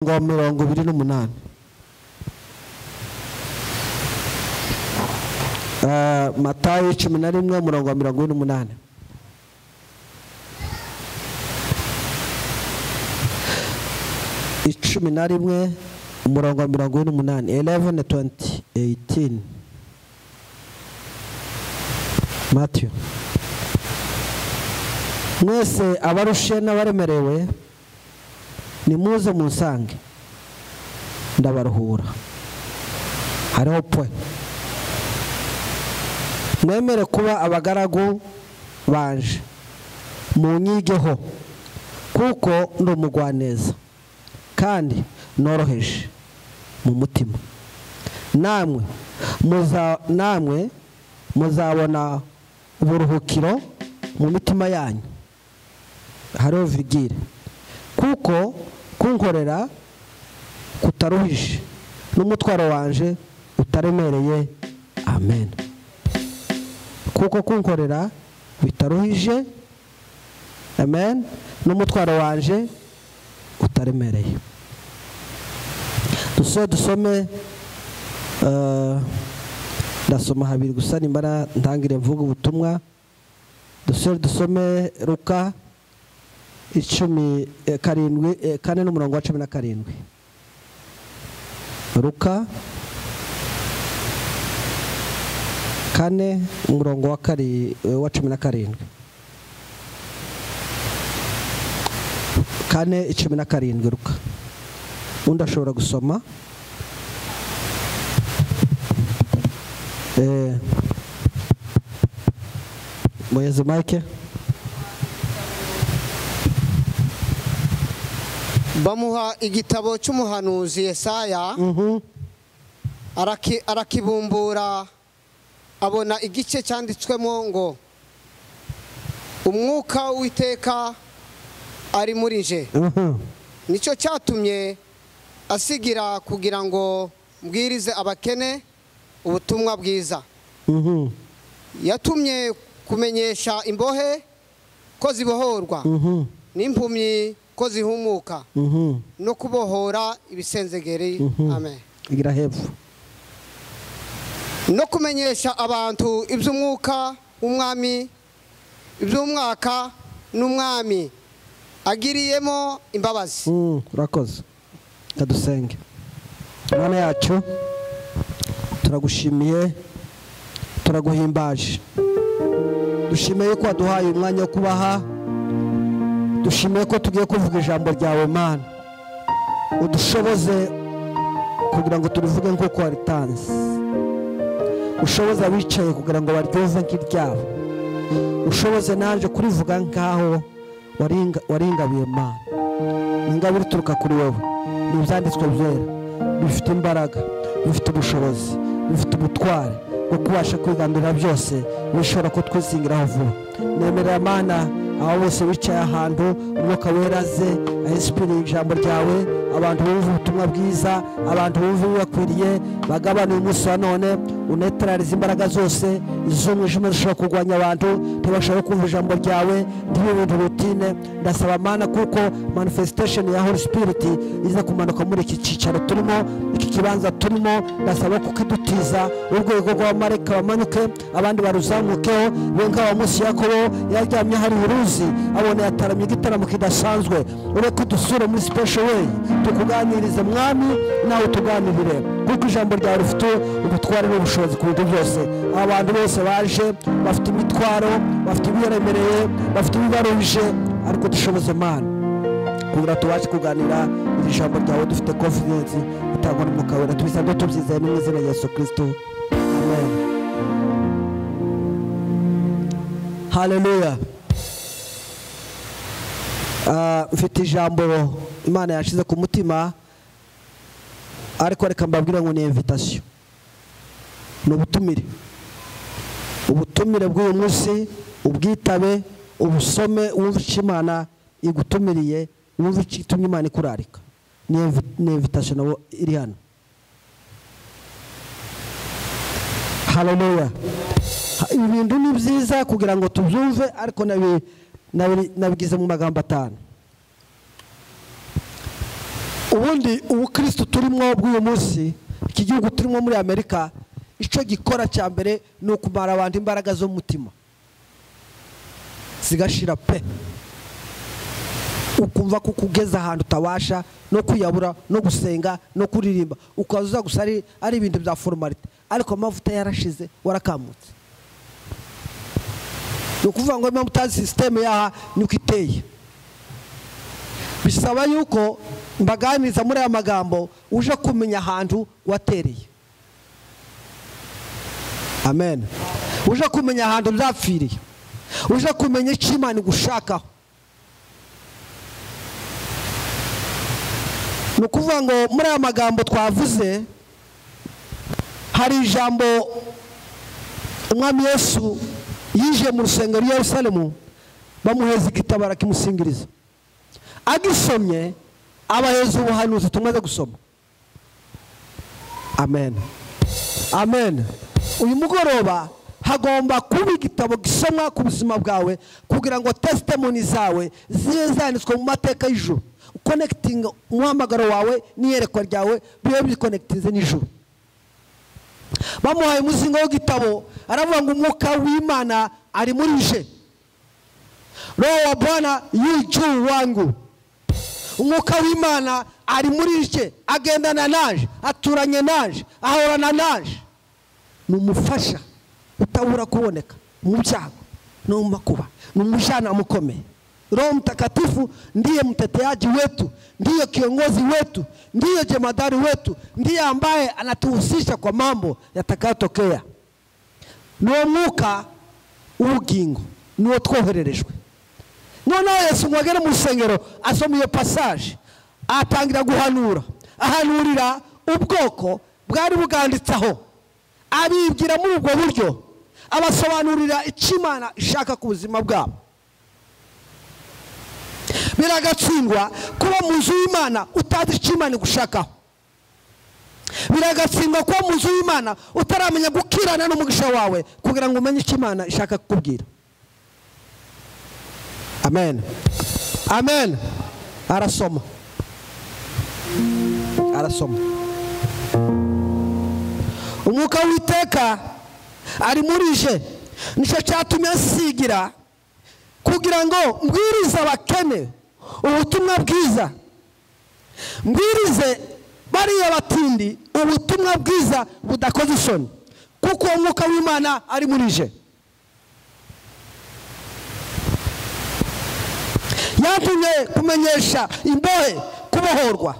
Ngo 28. Matayo 11 umurongo wa 28. 11 umurongo wa 28. 11:20 Matthew. Mwese abarushe n'abaremerewe nimuze munsange ndabaruhura. Hariho point. Mwemere kuba abagaragu banje munyigeho kuko ndi umugwaneza kandi noroheje mu mutima, namwe muzabona uburuhukiro mu mitima yanyu. Hariho vigire kuko kunkorera kutaruhije n'umutwaro wanje utaremereye. Amen. Kuko kunkorera bitaruhije, amen, n'umutwaro wanje utaremereye. Dusome ndasoma habiri gusa nimbara ntangire mvuga ubutumwa. Dusome Luka 17 n'umurongo wa 17. Luka 4 umurongo wa 17. 4:17 Luka. Undi ashobora gusoma. Moyeze Mike. Bamuha igitabo cy'umuhanuzi Yesaya, arakibumbura abona igice cyanditswemo ngo umwuka w'Uwiteka ari muri nje, nicyo cyatumye asigira kugira ngo mbwirize abakene ubutumwa bwiza. Yatumye kumenyesha imbohe ko zibohorwa, n'impumyi ko zihumuka, no kubohora ibisenzegeri. Amen. Igira hepfo. No kumenyesha abantu iby'umwuka w'umwami, iby'umwaka n'umwami agiriyemo imbabazi. Urakoze. Kadusenge. Mana yacu turagushimiye, turaguhimbaje. Dushimiye ko waduhaye umwanya wo kubaha. Dushimiye ko tugiye kuvuga ijambo ryawe Mana. Udushoboze kugira ngo turivuge nk'uko waritanze. Ushoboze abicaye kugira ngo baryumve nk'iryabo. Ushoboze naje kurivuga nkaho waringabiye Mana. Ingabire ituruka kuri wowe. Ni ibyanditswe byera bifite imbaraga, bifite ubushobozi, bifite ubutware bwo kubasha kwigandura byose bishobora kutwizingiraho vuba. Nemerera Mana aho bose bicaye ahantu umwuka wera aze ayinspire ijambo ryawe, abantu bumva ubutumwa bwiza, abantu bumva ibibakwiriye, bagabane umunsi wa none, unetralize imbaraga zose iz'umwijima zishobora kurwanya abantu ntibashobora kumva ijambo ryawe, ntibibe ibintu rutine. Ndasaba Mana kuko manifestation ya Holy Spirit iza kumanuka muri iki cyicaro turimo, iki kibanza turimo. Ndasaba kukidutiza urwego rw'abamarayika bamanuke, abandi baruzamukeho. Benka wa munsi Yakobo yaryamye hari uruzi abona yataramye igitaramo kidasanzwe. Ureke dusure muri special way, tukuganirize Mwami, nawe tuganirire, kuko ijambo ryawe rifite ubutware n'ubushobozi ku bintu byose. Abantu bose baje bafite imitwaro, bafite ibiremereye, bafite ibibaruhije, ariko dushoboze Mana kugira tubashe kuganira iri jambo ryawe dufite confidence itangwa n'Umwuka Wera. Tubisabye tubyizeye mu izina rya Yesu Kristo, amen. Haleluya. Mfite ijambo Imana yashize ku mutima, ariko reka mbabwire ngo ni invitation, ni ubutumire. Ubutumire bw'uyu munsi ubwitabe, ubusome, wumve icyo Imana igutumiriye, wumve icyo itumye Imana ikurarika. Ni invitation nabo iri hano. Haleluya. Ibi bintu ni byiza kugira ngo tubyumve, ariko nabigize mu magambo 5. Ubundi ubukristo turimo bw'uyu munsi, iki gihugu turimo muri Amerika, icyo gikora cya mbere ni ukumara abantu imbaraga zo mutima zigashira pe, ukumva ko kugeza ahantu utabasha no kwiyabura no gusenga no kuririmba, ukaza gusa ari ibintu bya formalite, ariko amavuta yarashize warakamutse. Ni ukuvuga ngo impamvu utazi sisiteme yaha niko iteye. Bisaba yuko mbaganiriza muri aya magambo uje kumenya ahantu watereye. Amen. Uje kumenya ahantu byapfiriye, uje kumenya icyo Imana igushakaho. Ni ukuvuga ngo muri aya magambo twavuze hari ijambo Umwami Yesu yinjiye mu rusengero i Yerusalemu, bamuheza igitabo arakimusingiriza. Agisomye abaheza ubuhanuzi tumaze gusoma. Amen. Amen. Uyu mugoroba hagomba kuba igitabo gisomwa ku buzima bwawe kugira ngo testimony zawe zibe zanditswe mu mateka y'ijuru. Connecting umuhamagaro wawe n'iyerekwa ryawe bibe biconnectinze n'ijuru. Bamuhaye umuzingo w'igitabo aravuga ngo umwuka w'Imana ari muri je, Roho wa Bwana yu juu wangu. Umwuka w'Imana ari muri je, agendana naje, aturanye naje, ahorana naje. Ni umufasha utabura kuboneka mu byago no mu makuba, ni umujyanama ukomeye. Roho Mtakatifu ndiye mteteaji wetu, ndiye kiongozi wetu, ndiye jemadari wetu, ndiye ambaye anatuhusisha kwa mambo yatakayotokea. Nuwo mwuka w'ubugingo nuwo twohererejwe. Noneho Yesu ngo agere mu rusengero asoma iyo passage, atangira guhanura, ahanurira ubwoko bwari buganditseho, abibwira muri ubwo buryo, abasobanurira icyo Imana ishaka ku buzima bwabo. Biragatsindwa kuba mu nzu y'Imana utazi icyo Imana igushakaho. Biragatsindwa kuba mu nzu y'Imana utaramenya gukirana n'umugisha wawe kugira ngo umenye icyo Imana ishaka kukubwira. Amen. Amen. Arasoma. Arasoma. Umwuka w'Uwiteka ari muri je, nicyo cyatumye asigira kugira ngo mbwirize abakene ubutumwa bwiza, mbwirize bariya batindi ubutumwa bwiza budakoze isoni, kuko uwo mwuka w'Imana ari muri je. Yantumye kumenyesha imbohe kubohorwa.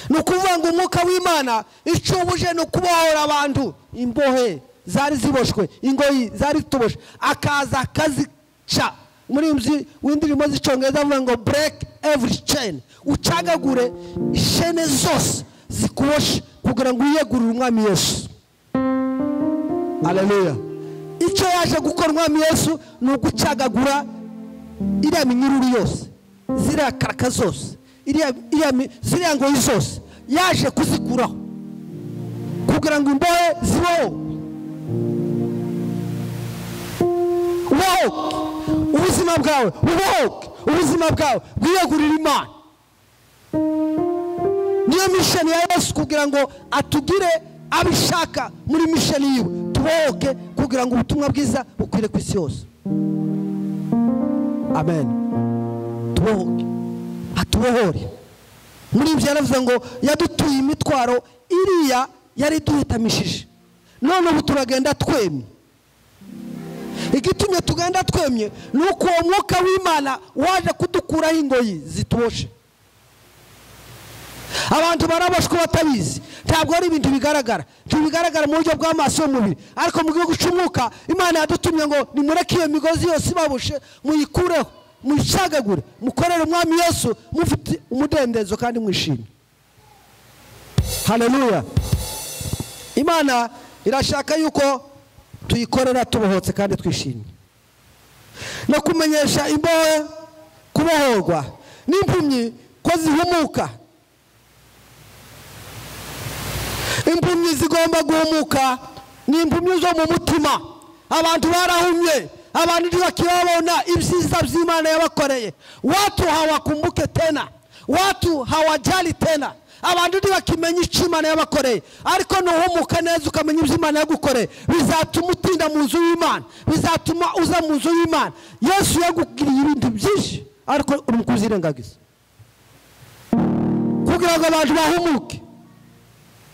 Ni ukuvuga ngo umwuka w'Imana icyo ubuje ni ukubohora abantu imbohe zari ziboshwe, ingoyi zari zituboshwe, akaza akazica. Muri w'indirimbo z'icyongereza avuga ngo break every chain, ucagagure ishene zose zikuboshe kugira ngo wiyegurire Umwami Yesu. Haleluya. Icyo yaje gukora Umwami Yesu ni ugucagagura iriya minyururu yose, ziriya karaka zose, ziriya ngoyi zose, yaje kuzikuraho kugira ngo imbohe zibohoke. Ubohoke ubuzima bwawe, ubohoke ubuzima bwawe, bwiyegurire Imana. Niyo misheni ya Yesu kugira ngo atugire abishaka muri misheni yiwe, tubohoke kugira ngo ubutumwa bwiza bukwire ku isi yose. Amen. Tubohoke, atubohore. Muri ibyo yaravuze ngo yadutuye imitwaro iriya yari duhitamishije, none ubu turagenda twemye. Igitumye tugenda twemye ni uko uwo mwuka w'Imana waje kudukuraho ingoyi zituboshe. Abantu baraboshwe batabizi, ntabwo ari ibintu bigaragara, ntibigaragara mu buryo bw'amaso y'umubiri, ariko mu gihugu cy'umwuka Imana yadutumye ngo nimureke iyo migozi yose ibaboshe, muyikureho, muyicagagure, mukorere Umwami Yesu mufite umudendezo kandi mwishimye. Haleluya. Imana irashaka yuko tuyikorera tubohotse kandi twishimye. No kumenyesha imbohe kubohorwa n'impumyi ko zihumuka. Impumyi zigomba guhumuka, ni impumyi zo mu mutima. Abantu barahumye, abantu ntibakibabona ibyiza by'Imana yabakoreye. Watu hawakumbuke tena, Watu hawajali tena, abantu ntibakimenya icyo Imana yabakoreye. Ariko nuhumuka neza ukamenya ibyo Imana yagukoreye, bizatuma utinda mu nzu y'Imana, bizatuma uza mu nzu y'Imana. Yesu yagugiriye ibintu byinshi, ariko uri kuzirengagiza kugira ngo abantu bahumuke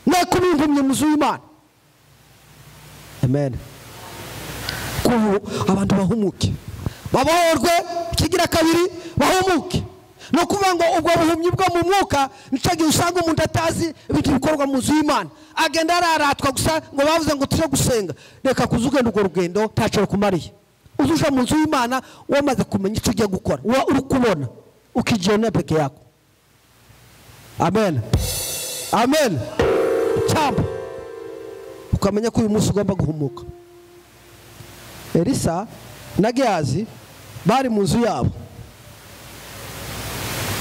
ne kuba impumyi mu nzu y'Imana. Amen. Kubu abantu bahumuke, babohorwe. Kigira kabiri, bahumuke. No kuvuga ngo ubwo buhumyi bwo mu mwuka nicyo gihe usanga umuntu atazi ibintu bikorwa mu nzu y'Imana, agenda araratwa gusa ngo bavuze ngo tuje gusenga. Reka kuza ugenda urwo rugendo ntacyo rukumariye. Uza mu nzu y'Imana wamaze kumenya icyo ugiye gukora, uba uri kubona ukijyana peke yako. Amen, amen. Cyamba ukamenya ko uyu munsi ugomba guhumuka. Elisa na Gehazi bari mu nzu yabo,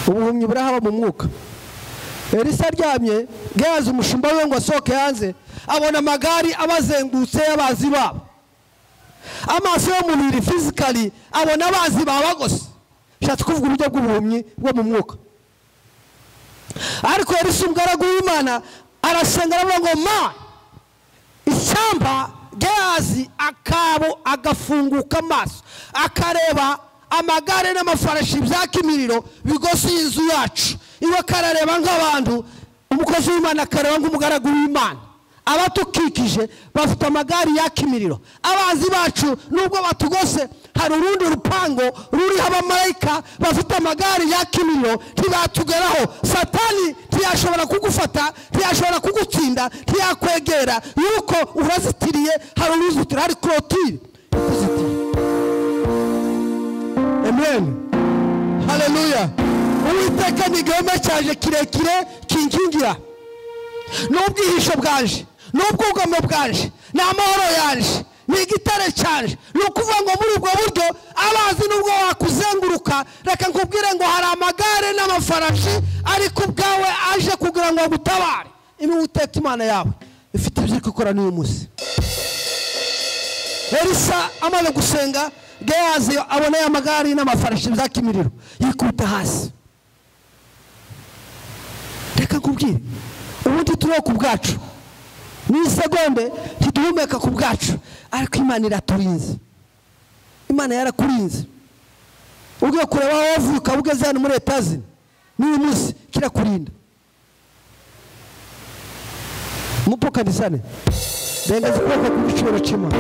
ubuhumyi burahaba mu mwuka. Elisa aryamye, Gehazi umushumba we ngo asohoke hanze, abona amagari abazengurutse y'abazi babo. Amaso y'umubiri physically abona abazi babagose. Bishatse kuvuga uburyo bw'ubuhumyi bwo mu mwuka. Ariko Elisa umugaragu w'Imana arasenga aravuga ngo ma ishyamba. Gehazi akabo agafunguka amaso, akareba amagare n'amafarashi byaka imiriro bigose inzu yacu. Iwe akarareba nk'abantu, umukozi w'Imana akareba nk'umugaragu w'Imana. Abatukikije bafite amagare yaka imiriro. Abanzi bacu nubwo batugose, hari urundi rupango ruriho abamarayika bafite amagare yaka imiriro, ntibatugeraho. Satani ntiyashobora kugufata, ntiyashobora kugutsinda, ntiyakwegera yuko urazitiriye. Hari uruzitiro, hari clôture ikuzitiye. Amen, haleluya. Uwiteka ni igihome cyaje kirekire kinkingira, n'ubwihisho bwanje, n'ubwugamo bwanje, n'amahoro yanje, ni igitare cyanje. Ni ukuvuga ngo muri ubwo buryo abazi nubwo wakuzenguruka, reka nkubwire ngo hari amagare n'amafarashi ariko ubwawe aje kugira ngo agutabare. Uwiteka Imana yawe ifite ibyo iri gukora n'uyu munsi. Elisa amaze gusenga, Gehazi abona ya magari n'amafarashi byaka imiriro, yikubita hasi. Reka nkubwire, ubundi turiho ku bwacu, n'isegonde ntiduhumeka ku bwacu, ariko Imana iraturinze. Imana yarakurinze. Ugiye kureba aho wavuka ugeze hano muri Etazini, n'uyu munsi kirakurinda. Mupo kanisane rengaza ukuboko ku giciro cy'Imana.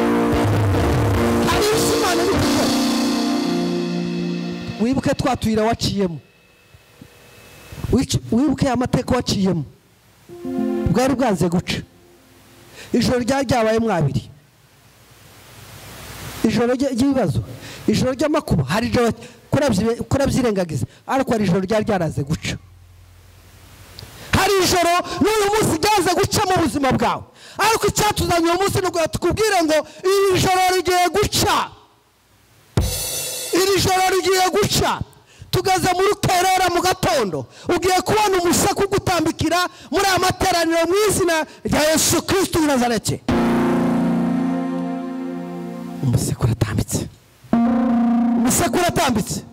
Hari Imana iri gukora. Wibuke twa tuyira waciyemo, wibuke amateka waciyemo, bwari bwanze guca. Ijoro ryari ryabaye mwabiri, ijoro ry'ibibazo, ijoro ry'amakuba, hari ijoro kurabyirengagiza, ariko hari ijoro ryari ryaraze guca. Hari ijoro n'uyu munsi ryaze guca mu buzima bwawe, ariko icyatuzanye uyu munsi ni uko tukubwire ngo iri joro rigiye guca, iri joro rigiye guca. Tugeze muri rukerera mu gatondo, ugiye kubona umusaka ugutambikira muri aya materaniro mu izina rya Yesu Kristo w'i Nazareti. Umusaka uratambitse, umusaka uratambitse.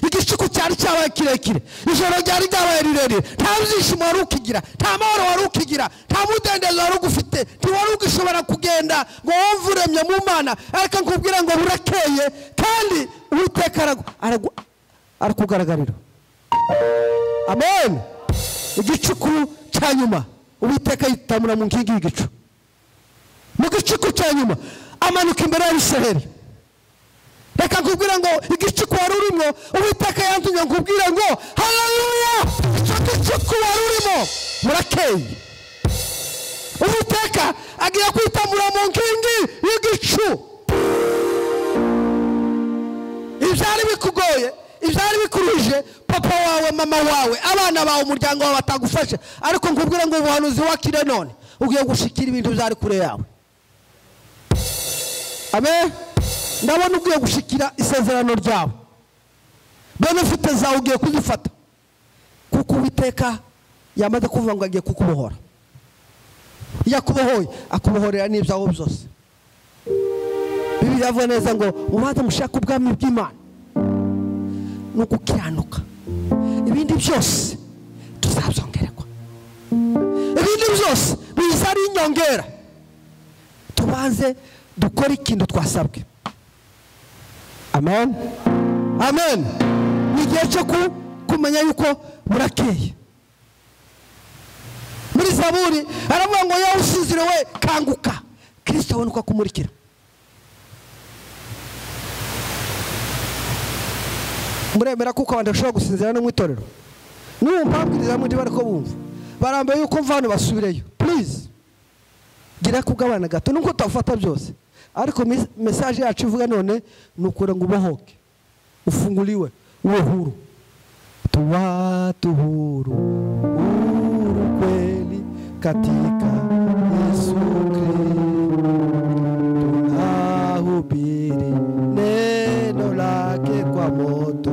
Igicuku cyari cyabaye kirekire, ijoro ryari ryabaye rirerire, nta byishimo wari ukigira, nta mahoro wari ukigira, nta mudendezo wari ugufite, ntiwari ugishobora kugenda ngo wumve uremye mu Mana. Ariko nkubwira ngo burakeye, kandi Uwiteka arakugaragarira. Amen. Igicuku cya nyuma Uwiteka yitamura mu nkingi y'igicu. Mu gicuku cya nyuma amanuka imbere y'Abisirayeli. Reka nkubwire ngo igicuku wari urimo, Uwiteka yantumye nkubwire ngo haleluya, icyo gicuku wari urimo murakeye. Uwiteka agiye kwitamura mu nkingi y'igicu. Ibyari bikugoye, ibyari bikuruje, papa wawe, mama wawe, abana bawe, umuryango wawe batagufashe, ariko nkubwire ngo ubuhanuzi wakire none ugiye gushikira ibintu byari kure yawe. Amen. Ndabona ugiye gushikira isezerano ryawe, benefite zawe ugiye kuzifata, kuko Uwiteka yamaze kuvuga ngo agiye kukubohora. Iyo akubohoye akubohorera n'ibyawe byose. Bibiliya ivuga neza ngo mubanze mushake ubwami bw'Imana no gukiranuka, Ibindi byose tuzabyongererwa, ibindi byose biza ari inyongera. Tubanze dukore ikintu twasabwe. Amen, amen. Ni igihe cyo kumenya yuko burakeye. Muri Zaburi aravuga ngo yawe usinzire we kanguka, Kristo abone uko akumurikira. Muremera kuko abantu bashobora gusinzira no mu itorero. Numva mbwiriza muri bariko bumva barambaye yuko mvano basubireyo. Please gira kugabana gato nuko tafata byose, ariko message yacu ivuga none nukura ngo ubohoke, ufunguliwe, uwe huru. Tuwatu huru, huru kweli katika Yesu Kristo, tunahubiri neno lake kwa moto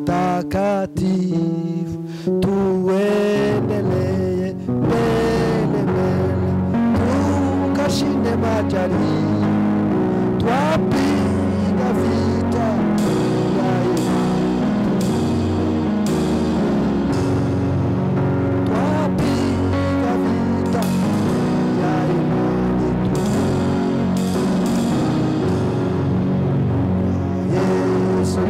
takatifu, tuendelee mbele mbele, tukashinde majaribu, twapiga vita ya imani, twapiga vita ya imani, Yesu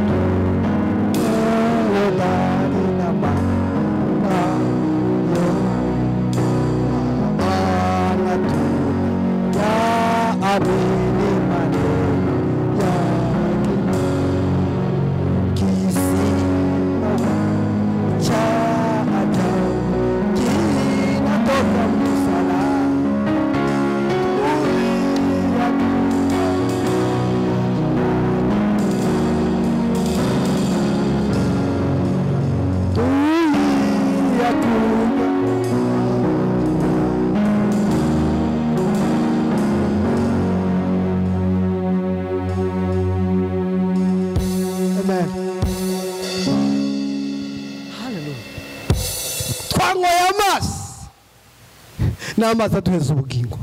n'amazi aduheza ubugingo.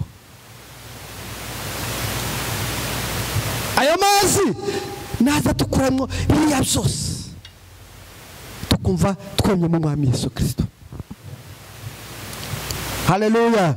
Ayo mazi naza tukuramwo biriya byose, tukumva twemye mu Mwami Yesu Kristo. Haleluya.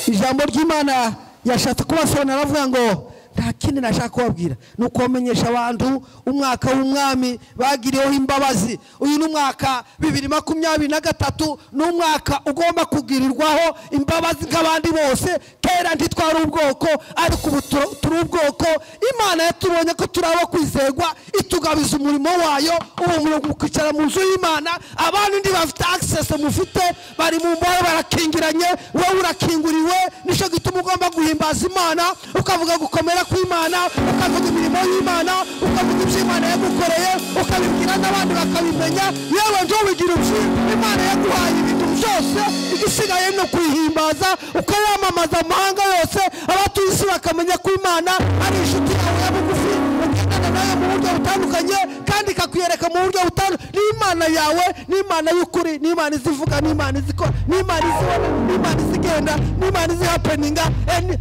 Ijambo ry'Imana yashatse kubasobanurira aravuga ngo nta kindi nashaka kubabwira ni ukubamenyesha abantu umwaka w'umwami bagiriyeho imbabazi. Uyu ni umwaka 2023, ni umwaka ugomba kugirirwaho imbabazi nk'abandi bose. Kera ntitwari ubwoko, ariko ubu turi ubwoko. Imana yatubonye ko turi abo kwizerwa, itugabiza umurimo wayo. Ubu muri kwicara mu nzu y'Imana, abandi ndi bafite access mufite, bari mu mbohe barakingiranye, wowe urakinguriwe. Nicyo gituma ugomba guhimbaza Imana, ukavuga gukomera kw'Imana, ukavuga imirimo y'Imana, ukavuga ibyo Imana yagukoreye, ukabibwira n'abandi bakabimenya. Yewe ntubigira uti Imana yaguhaye ibintu byose, igisigaye ni ukuyihimbaza, ukayamamaza amahanga yose, abatuye isi bakamenya ko Imana ari inshuti yawe ya bugufi, ugendana nayo mu buryo butandukanye kandi ikakwiyereka mu buryo butandukanye. Ni Imana yawe, ni Imana y'ukuri, ni Imana izivuga, ni Imana izikora, ni Imana izibona, ni Imana izigenda, ni Imana izihapeninga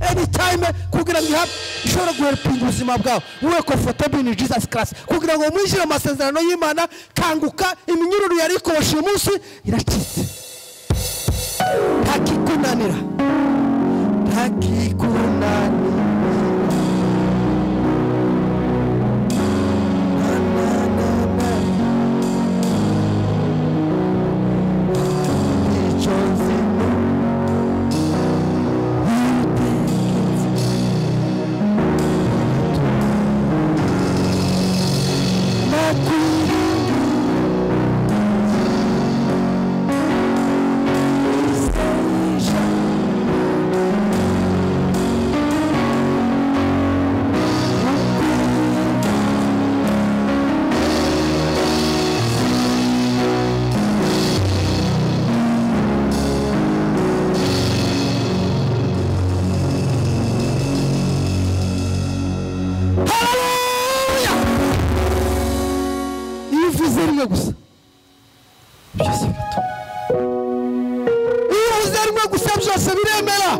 anytime, kugira ngo ishobora guhelpinga ubuzima bwawe. Ube comfortable in Jesus Christ, kugira ngo mwinjire mu masezerano y'Imana. Kanguka, iminyururu yari ikuboshe uyu munsi iracitse. Ntakikunanira, ntakikunanira. Gusa byose biratuma iyo uvuze rimwe gusa byose biremera.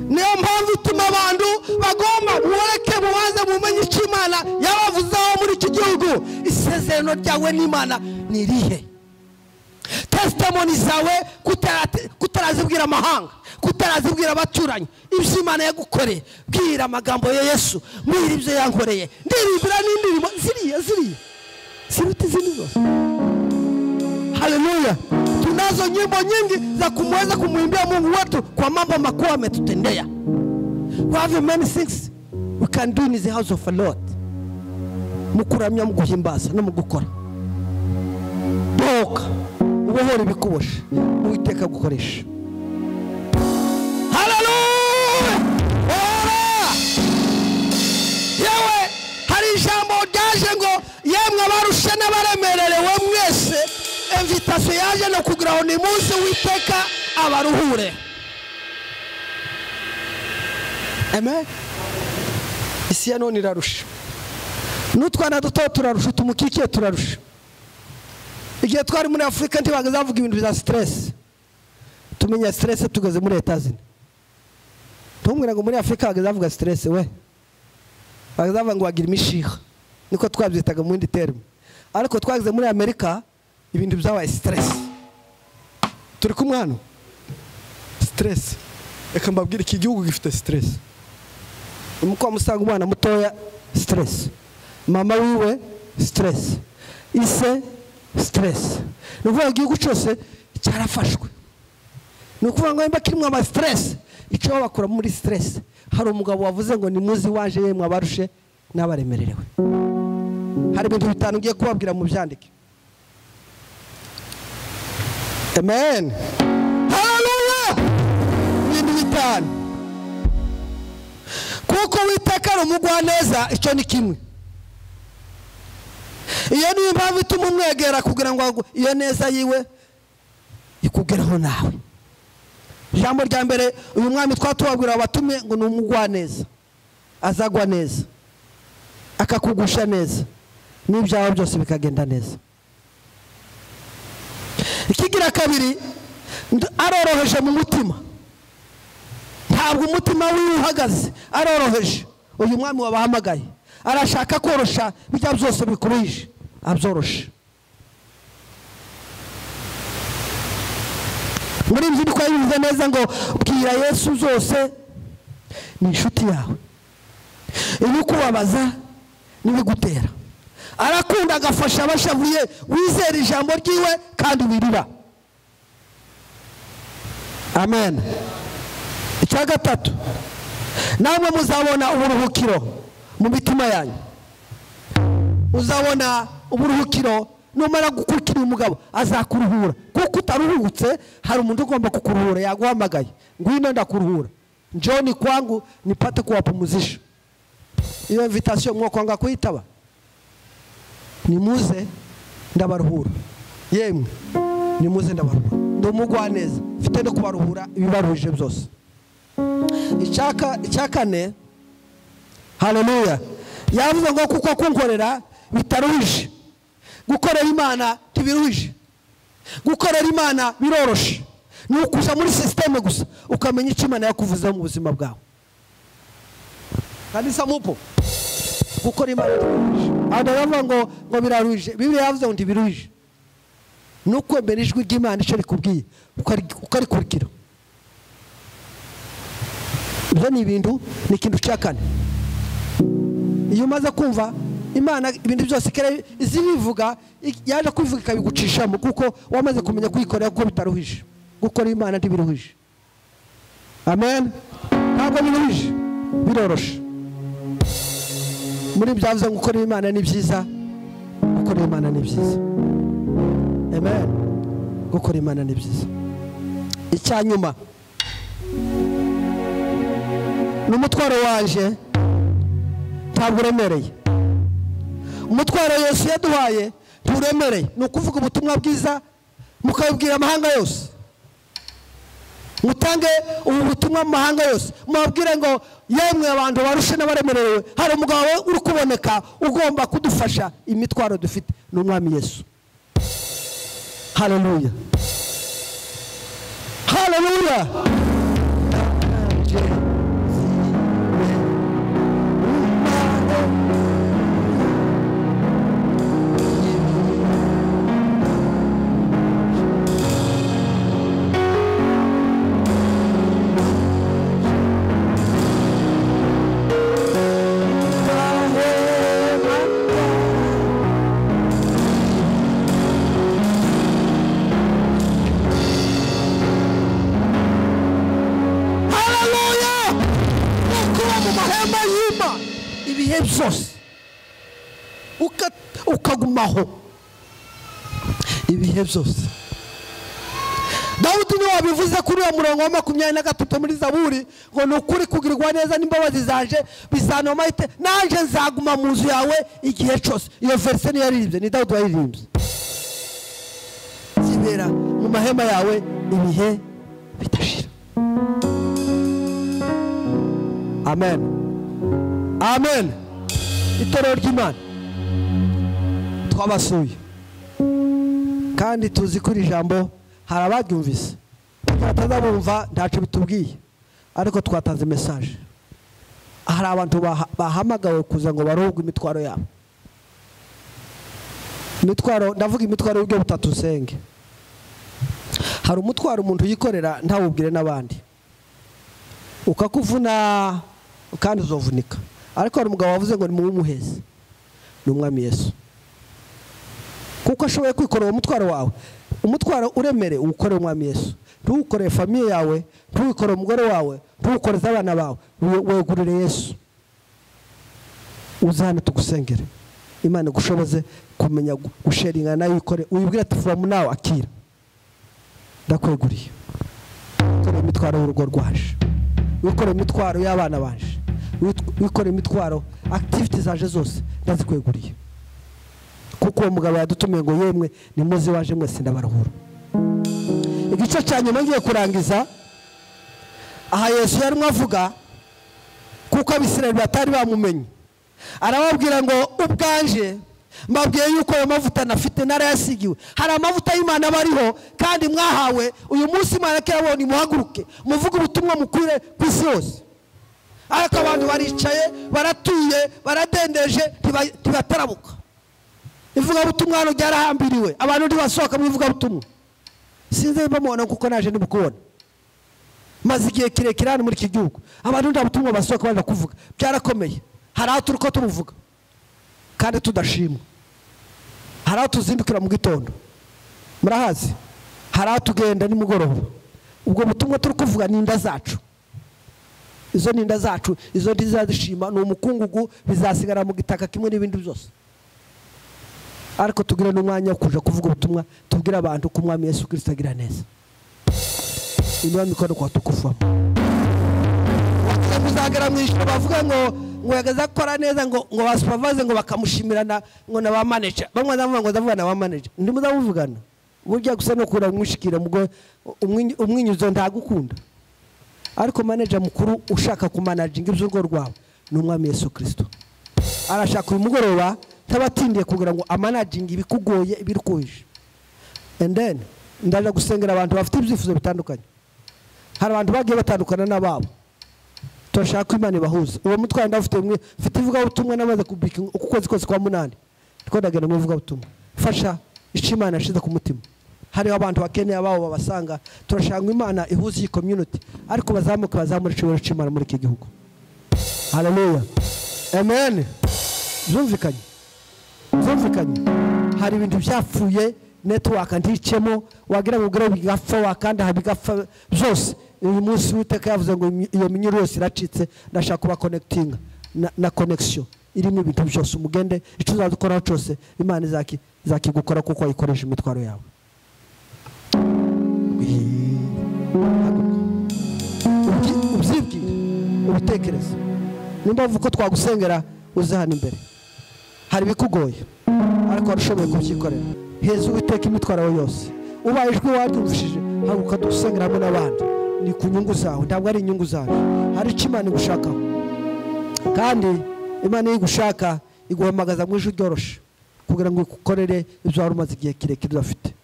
Niyo mpamvu ituma abantu bagomba mureke mubanze mumenye icyo Imana yabavuzeho muri iki gihugu. Isezerano Isezerano ryawe n'Imana ni irihe? Testimony zawe kutarazibwira amahanga, kutarazibwira abaturanyi ibyo Imana yagukoreye. Bwira amagambo ya Yesu, mbwira ibyo yankoreye, ndirimbira n'indirimbo ziriya ziriya ziruta izindi zose. Haleluya! Tunazo nyimbo nyingi za kumweza kumwimbia Mungu wetu kwa mambo makuu ametutendea. We have many things we can do in the house of the Lord. Mukuramya, mu guhimbaza no mu gukora. Boka ubohora ibikuboshe, Uwiteka gukoresha. Haleluya! Ora! Yewe hari ijambo ryaje ngo yemwe abarushe n'abaremererewe mwese, invitation yaje no kugira ngo ni munsi Uwiteka abaruhure. Amen. Isi ya none irarusha, n'utwana duto turarusha, tumukikiye turarusha. Igihe twari muri Afurika ntibagaza bavuga ibintu bya stress. Tumenya stress tugeze muri Etazini. Tumwira ngo muri Afurika bagaza bavuga stress we, bagaza bavuga ngo wagira imishiha, niko twabyitaga mu yindi term. Ariko twageze muri Amerika ibintu byabaye stress. Turi kumwe hano stress. Reka mbabwire, iki gihugu gifite stress. Umukobwa musanga umwana mutoya stress, mama wiwe stress, ise stress. Ni ukuvuga igihugu cyose cyarafashwe. Ni ukuvuga ngo nimba kirimo ama stress, icyo bakura muri stress. Hari umugabo wavuze ngo ni muzi waje yemwe abarushe n'abaremererewe. Hari ibintu bitanu ngiye kubabwira mu byandike. Amen. Haleluya! Ibintu bitanu. Kuko Uwiteka ari umugwaneza, icyo ni kimwe. Iyo niyo mpamvu ituma umwegera kugira ngo iyo neza yiwe ikugeraho nawe. Ijambo rya mbere uyu mwami twatubabwira abatumye ngo ni umugwaneza, azagwa neza, akakugusha neza, n'ibyawe byose bikagenda neza. Ikigira kabiri, aroroheje mu mutima. Ntabwo umutima wiwe uhagaze, aroroheje. Uyu mwami wabahamagaye arashaka korosha bijya byose bikuruhije, abyoroshe. Muri ibyo niko yabivuze neza ngo bwira Yesu zose ni inshuti yawe, ibikubabaza n'ibigutera. Arakunda agafasha abashavuye, wizera ijambo ryiwe kandi wirira. Amen. Icya gatatu, namwe muzabona uburuhukiro mu mitima yanyu. Uzabona uburuhukiro numara gukurikira umugabo azakuruhura. Kuko utaruhutse hari umuntu ugomba kukuruhura, yaguhamagaye ngwino ndakuruhura, njoni kwangu nipate kuwapumuzisha. Iyo invitation mwokwanga kuitaba, nimuze ndabaruhura. Yemwe nimuze ndabaruhura, ndi umugwaneza, mfite no kubaruhura ibibaruhije byose. Icya kane, haleluya, yavuze ngo kuko kunkorera bitaruhije. Gukorera Imana ntibiruhije, gukorera Imana biroroshe. Ni ukuja muri systeme gusa ukamenya icyo Imana yakuvuzeho mu buzima bwawe. Kanisa mupo gukora Imana ntibiruhije. Abantu bavuga ngo biraruhije, Bibiliya yavuze ngo ntibiruhije. Ni ukwemera ijwi ry'Imana icyo rikubwiye ukarikurikira. Ibyo ni ibintu, ni ikintu cya kane. Iyo umaze kumva Imana ibintu byose izibivuga, yaje kubivuga ikabigucishamo, kuko wamaze kumenya kuyikorera kuko bitaruhije. Gukora Imana ntibiruhije. Amen. Ntabwo biruhije, biroroshe. Muri byavuze ngo gukora Imana ni byiza, gukora Imana ni byiza. Amen. Gukora Imana ni byiza. Icya nyuma n'umutwaro waje ntabwo uremereye. Umutwaro Yesu yaduhaye nturemereye. Ni ukuvuga ubutumwa bwiza mukabibwira amahanga yose. Mutange ubu butumwa mu mahanga yose, mubabwire ngo yemwe abantu barushe n'abaremerewe, hari umugabo uri kuboneka ugomba kudufasha imitwaro dufite, ni umwami Yesu. Haleluya, haleluya. Ibihe byose ukagumaho ibihe byose. Dawudi niwe wabivuze kuri uwo murongo wa 23 muri Zaburi ngo ni ukuri kugirirwa neza n'imbabazi zanje bizanoma ite nanje nzaguma mu nzu yawe igihe cyose. Iyo verse niyo yaririmbye, ni Dawudi wayiririmbye. Zibera mu mahema yawe ibihe bidashira. Amen. Amen. Itorero ry'Imana twabasuye kandi tuzi kuri ijambo hari abaryumvise batazabumva ntacyo bitubwiye, ariko twatanze message. Hari abantu bahamagawe kuza ngo baruhugwe imitwaro yabo. Imitwaro, ndavuga imitwaro y'ubwo butatu senge. Hari umutwaro umuntu yikorera ntawubwire n'abandi, ukakuvuna kandi uzovunika. Ariko hari umugabo wavuze ngo ni muwumuheze, ni Umwami Yesu, kuko ashoboye kwikorera uwo mutwaro wawe. Umutwaro uremere uwukorere Umwami Yesu, ntuwukorere famiye yawe, ntuwukorere umugore wawe, ntuwukoreze abana bawe, wegurire Yesu. Uze hano tugusengere, Imana igushoboze kumenya gusharinga nayo ikore, uyibwire ati from now akira, ndakweguriye. Wikorere imitwaro y'urugo rwaje, wikorere imitwaro y'abana baje, wikorere imitwaro activities zaje zose ndazikweguriye. Kuko uwo mugabo yadutumiye ngo yemwe nimuze waje mwese ndabaruhura. Igice cya nyuma ngiye kurangiza, aha Yesu yarimo avuga kuko Abisirayeli batari bamumenye, arababwira ngo ubwanje mbabwiye yuko ayo mavuta nafite narayasigiwe. Hari amavuta y'Imana bariho kandi mwahawe uyu munsi. Imana kirabonye, muhaguruke muvuge ubutumwa mukwire ku isi yose. Ariko abantu baricaye, baratuye, baradendeje, ntibatarabuka. Ivugabutumwa hano ryarahambiriwe, abantu ntibasohoka mu ivugabutumwa. Sinzi niba mubona kuko naje ndimukubona. Maze igihe kirekire hano muri iki gihugu abantu nta butumwa basohoka baje kuvuga, byarakomeye. Hari aho turi ko tubuvuga kandi tudashimwa, hari aho tuzindukira mu gitondo murahazi, hari aho tugenda nimugoroba. Ubwo butumwa turi kuvuga ni inda zacu, izo ni inda zacu, izo ntizazishima, ni umukungugu, bizasigara mu gitaka kimwe n'ibindi byose. Ariko tugire n'umwanya wo kuja kuvuga ubutumwa, tubwire abantu ko Umwami Yesu Kristo agira neza. Inua mikono kwa tukufu. Muzagera mu ijuru bavuga ngo yagaza gukora neza, ngo ba supervisor ngo bakamushimirana, ngo na ba manager. Bamwe ndavuga ngo ndavuga na ba manager, ndimuzavugana. Burya gusa no kura mwishikira mugo umwinyuzo ntagukunda. Ariko manager mukuru ushaka kumanaginga iby'urugo rwawe ni Umwami Yesu Kristo. Arashaka uyu mugoroba tabatindiye kugira ngo amanaginga ibikugoye ibirukuje. And then ndaje gusengera abantu bafite ibyifuzo bitandukanye. Hari abantu bagiye batandukana n'ababo, turashaka Imana ibahuze. Uwo mutwaro ndafite mwe, mfite ivuga ubutumwa namaze kubika uku kwezi kose kwa 8, ndiko ndagenda mu ivuga ubutumwa. Fasha icyo Imana yashize ku mutima. Hariho abantu bakeneye ababo babasanga, turashaka Imana ihuze iyi community, ariko bazamuka bazamura icyo cy'Imana muri iki gihugu. Haleluya, amen. Zumvikanye, zumvikanye. Hari ibintu byapfuye, network nticemo, wagira ngo ugire bigapfa wakanda habigapfa byose. Uyu munsi Uwiteka yavuze ngo iyo minyururu yose iracitse, ndashaka kuba connecting na connection irimo ibintu byose. Umugende icyo uzakora cyose Imana izakigukora kuko ayikoresha imitwaro yawe. Ubyibwire, ubitekereze. Nimba uvuga ko twagusengera uze hano imbere. Hari ibikugoye ariko warushoboye kubyikorera. Heza Uwiteka imitwaro yawe yose. Ubaye ijwi waryumvishije, haguruka dusengera hamwe n'abandi. Ni ku nyungu zawe, ntabwo ari inyungu zawe. Hari icyo Imana igushakaho, kandi Imana iyo igushaka iguhamagaza mu ijwi ryoroshe kugira ngo igukorere ibyo wari umaze igihe kirekire udafite.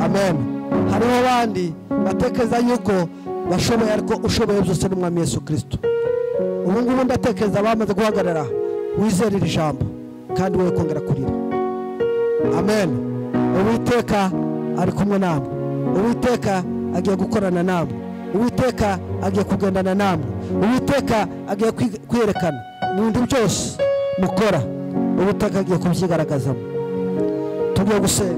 Amen. Hariho abandi batekereza yuko bashoboye, ariko ushoboye byose ni Umwami Yesu Kristo. Ubu ngubu ndatekereza bamaze guhagarara, wizere iri jambo kandi wowe kongera kurira. Amen. Uwiteka ari kumwe namwe, Uwiteka agiye gukorana namwe, Uwiteka agiye kugendana namwe, Uwiteka agiye kwiyerekana mu bintu byose mukora. Uwiteka agiye kubyigaragazamo. Tugiye gusenga,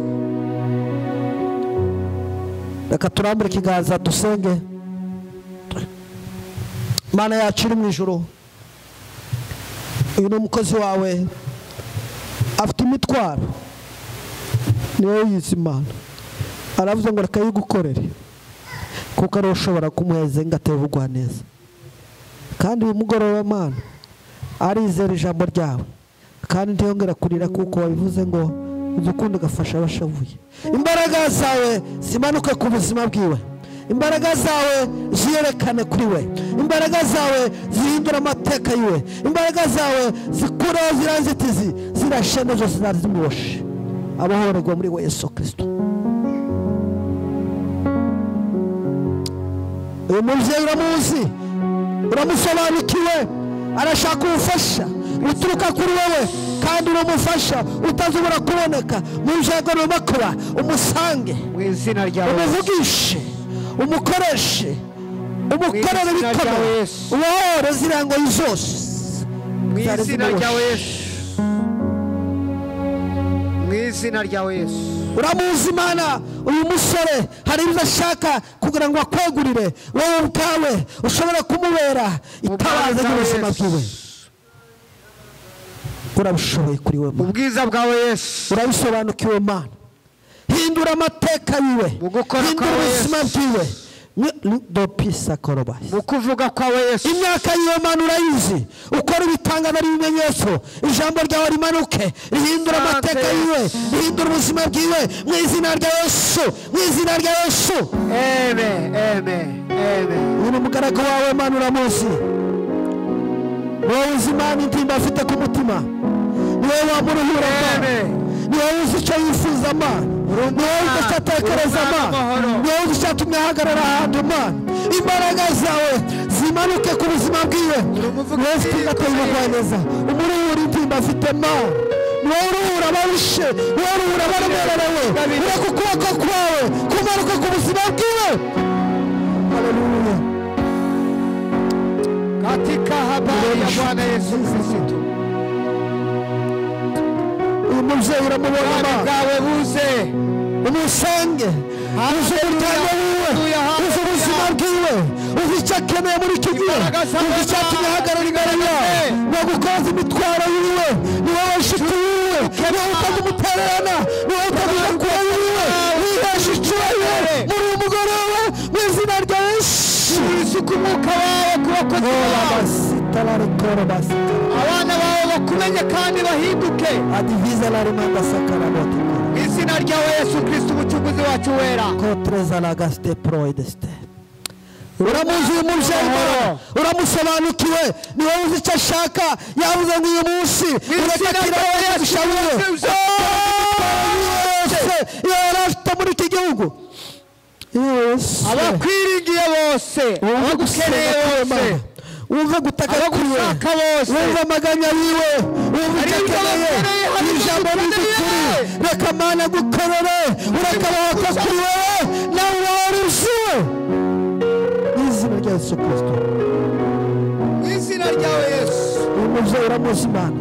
reka turambure ikiganza dusenge. Mana yacu iri mu ijuru, Uyu ni umukozi wawe afite imitwaro, ni wowe uyizi Imana. Aravuze ngo reka yigukorere kuko ari ushobora kumuheza ngo atevugwa neza. Kandi uyu mugoroba Mana arizera ijambo ryawe, kandi ntiyongera kurira kuko wabivuze ngo udukunde ugafasha abashavuye. Imbaraga zawe zimanuke ku buzima bwiwe, imbaraga zawe ziyerekane kuri we, imbaraga zawe zihindura amateka yiwe, imbaraga zawe zikureho ziriya nzitizi zirashene zose zari zimuboshe, abahorerwa muri we Yesu Kristo. Uyu mubyeyi uramuzi, uramusobanukiwe, arashaka ubufasha buturuka kuri wowe, kandi uramufasha utazubura kuboneka mu byago n'amakuba. Umusange mu izina rya Yesu, umuvugishe, umukoreshe, umukorere ibikomeye, ubohore ziriya ngoyi zose mu izina rya Yesu, mu izina rya Yesu. Uramuzi Imana, uyu musore hari ibyo ashaka kugira ngo akwegurire wowe ubwawe ushobora kumubera itabaza ry'ubuzima bwiwe. Urabishoboye kuri we Mana, ubwiza bwawe Yesu, urabisobanukiwe Mana. Hindura amateka yiwe, hindura ubuzima bwiwe, mu kuvuga kwawe Yesu. Imyaka yiwe Mana urayizi, ukora ibitangaza n'ibimenyetso. Ijambo ryawe rimanuke rihindura amateka yiwe, rihindura ubuzima bwiwe mu izina rya Yesu, mu izina rya Yesu. Amen, amen, amen. Uyu ni umugaragu wawe Mana, uramuzi, wowe uzi Imana intimba afite ku mutima, ni wowe wamuruhura Mana, ni wowe uzi icyo yifuza Mana, ni wowe uzi icyo atekereza Mana, ni wowe uzi icyatumye ahagarara ahantu Mana. Imbaraga zawe zimanuke ku buzima bwiwe, wowe ufite ingata y'ubugwaneza, umuruhura intimba afite Mana, ni wowe uruhura abarushe, ni wowe uruhura abaremerewe. Ureka ukuboko kwawe kumanuka ku buzima bwiwe. Haleluya. Katika habari ya Bwana Yesu Kristo, uyu mubyeyi uramubona bwawe buze, umusange, uzi umuryango wiwe, uzi ubuzima bwiwe, uzi icyo akeneye muri iki gihe, uzi icyatumye ahagarara imbere yawe, ni ugukoza imitwaro yiwe, ni wowe nshuti yiwe, ni wowe utazimutererana, ni wowe utazimukuba yiwe, wihesha icyubahiro muri uyu mugoroba mu izina rya Yesu. Isuka umwuka wawe ku bakozi bawe, abana bawe bakumenye kandi bahinduke mu izina ryawe Yesu Kristo umucunguzi wacu wera. Uramuzi uyu mubyeyi Mana, uramusobanukiwe, ni wowe uzi icyo ashaka. Yavuze ngo uyu munsi ureka kirabasha wiwe yose yari afite muri iki gihugu. Abakwiringiye bose, abagukeneye bose, wumve gutaka kwiwe, wumve amaganya yiwe, wumve icyo akeneye. Ijambo ry'ukuri reka Mana gukorere, ureka abahaka kuri wowe, nawe wari uziwe mu izina rya Yesu Kristo, mu izina ryawe Yesu. Uyu mubyeyi uramuzi Mana,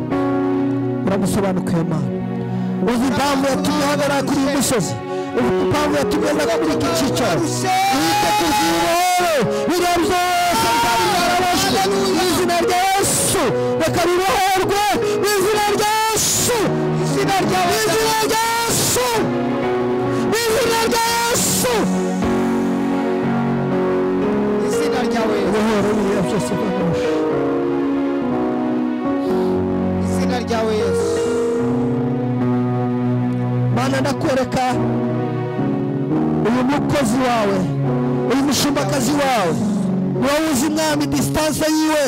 uramusobanukiwe Mana, uzi impamvu yatumye ahagarara kuri uyu musozi, impamvu yatumye aza kuri iki cyicaro. Wite ku zibohore biriya byose byari byaraboshywe mu izina rya Yesu, reka bibohorwe mu izina rya Yesu, mu izina rya Yesu, mu izina rya Yesu, mu izina ryawe Yesu. Bibohore biriya byose byaraboshywe mu izina ryawe Yesu. Mana ndakwereka uyu mukozi wawe, uyu mushumbakazi wawe, ni wowe uzi Mwami distance yiwe,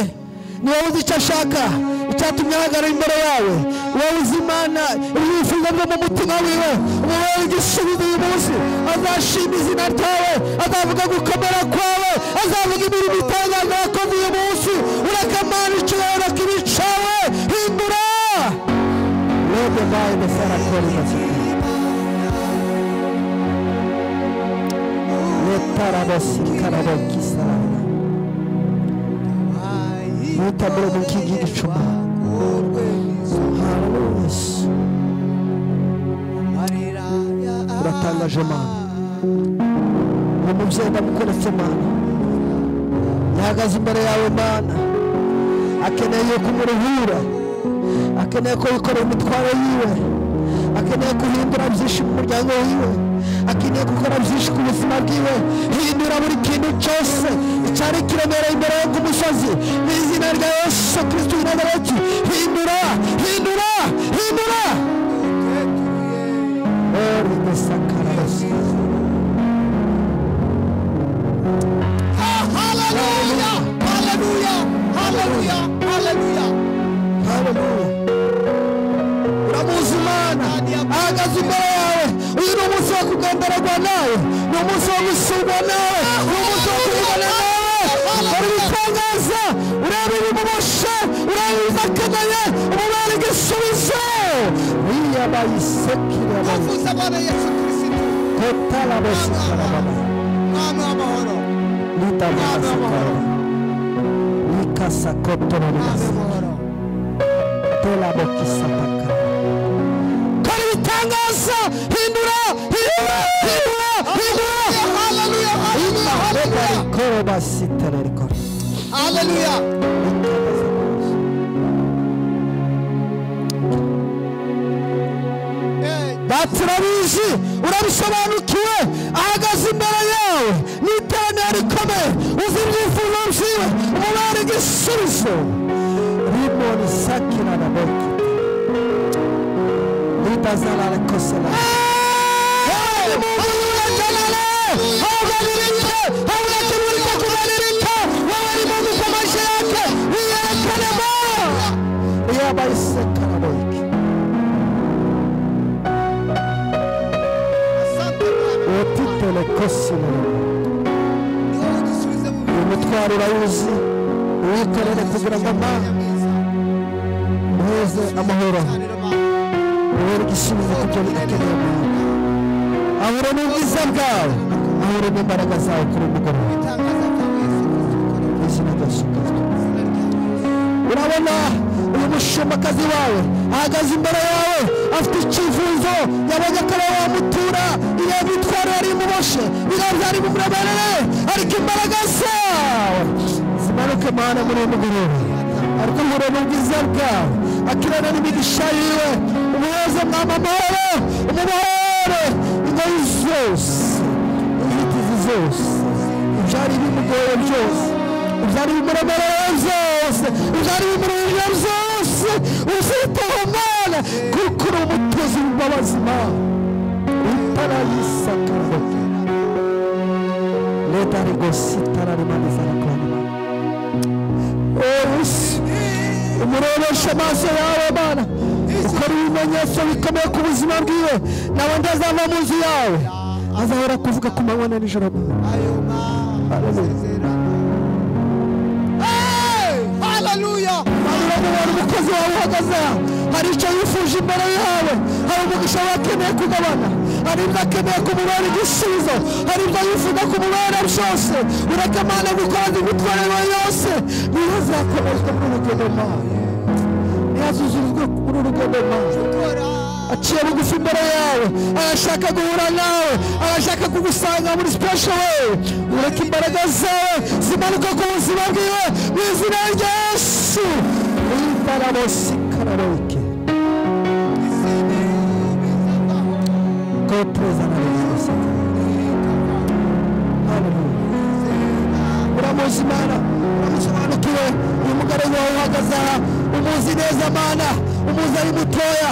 ni wowe uzi icyo ashaka, icyatumye ahagarara imbere yawe, ni wowe uzi Imana ibyifuzo byo mu mutima wiwe, umubere igisubizo uyu munsi. Azashima izina ryawe, azavuga gukomera kwawe, azavuga imirimo itangaza wakoze uyu munsi. Ureka Mana icyubahiro kibe icyawe, hindura Lord by the Sarah. Mutaburo mu nkingi y'igicuma. Uratangaje Mana, uyu mubyeyi ndamukoretse Mana, yahagaze imbere yawe Mana, akeneye kumuruhura, Akeneye ko yikorera imitwaro yiwe, akeneye guhindura byinshi mu muryango wiwe, akeneye gukora byinshi ku buzima bwiwe. Hindura buri kintu cyose icyari kiremereye imbere yo ku musozi mu izina rya Yesu Kristo w'i Nazareti. Hindura, hindura, hindura. Haleluya, haleluya, haleluya, haleluya, haleluya. Uramuzi Imana ahagaze imbere yawe. Uyu ni umunsi wo kugendererwa nawe, ni umunsi wo gusurwa nawe, ni umunsi wo kuvugana nawe. Uri ibitangaza, ureba ibimuboshe, ureba ibidakeneye, umubere igisubizo. Nguvu za Bwana Yesu Kristo. Mwami w'amahoro, Mwami w'amahoro, Kora ibitangaza, hindura, hindura, hindura, hindura. Haleluya, haleluya, haleluya. Data urabizi, urabisobanukiwe, ahagaze imbere yawe n'iteraniro rikomeye, uzi ibyifuzo byiwe, umubere igisubizo. Rimoni sakira na boki litazalale kosela. Haubadilike, hauna kiburi cha kubadilika. Wewe ni Mungu kwa maisha yake, wiyerekane Bwana. Yabaiseka na boki. Umutwaro urawuzi, uwikorere kugira ngo muheze amahoro, ubere igisubizo ku byo akeneye. Ahure n'ubwiza bwawe, ahure n'imbaraga zawe kuri uyu mugoroba. Mu izina rya Yesu Kristo. Urabona uyu mushumbakazi wawe ahagaze imbere yawe, afite icyifuzo, yabonye ko ari wamutura, iyo mitwaro yari imuboshe, biriya byari bimuremereye, ariko imbaraga zawe zimanuke Mana muri uyu mugoroba, ariko uhure n'ubwiza bwawe, akirana n'imigisha yiwe, umuheze Mwami amahoro, umubohore ingoyi zose, inzitizi zose, ibyari bimugoye byose, ibyari bimuremereye byose, ibyari bimuruhije byose, uziteho Mana, kuko uri umutuzi w'imbabazi Mana. Itarayisakaraboke leta rigositararimanizarakwanima. Yesu, umurebeshe amaso yawe Mana, ukora ibimenyetso bikomeye ku buzima bwiwe, nawe ndazava mu nzu yawe, azahora kuvuga ku manywa na nijoro Mana. Haleluya. Uramubona umukozi wawe uhagaze aha, hari icyo yifuje imbere yawe, hari umugisha we akeneye kugabana, hari ibyo akeneye kumubera igisubizo, hari ibyo yifuza kumubera byose. Ureke Mana gukora imitwaro yawe yose, niyo azakomezwa muri urugendo Mana, niyo azuzurizwa muri urugendo Mana. Aciye bugufi imbere yawe, arashaka guhura nawe, arashaka kugusanga muri special way. Ureke imbaraga zawe zimanuka ku buzima bwiwe mu izina rya Yesu. Itarabosikarabike Uramuzi Mana, uramusobanukiwe. Uyu mugore wawe uhagaze aha umuzi neza Mana, umuzi ari mutoya.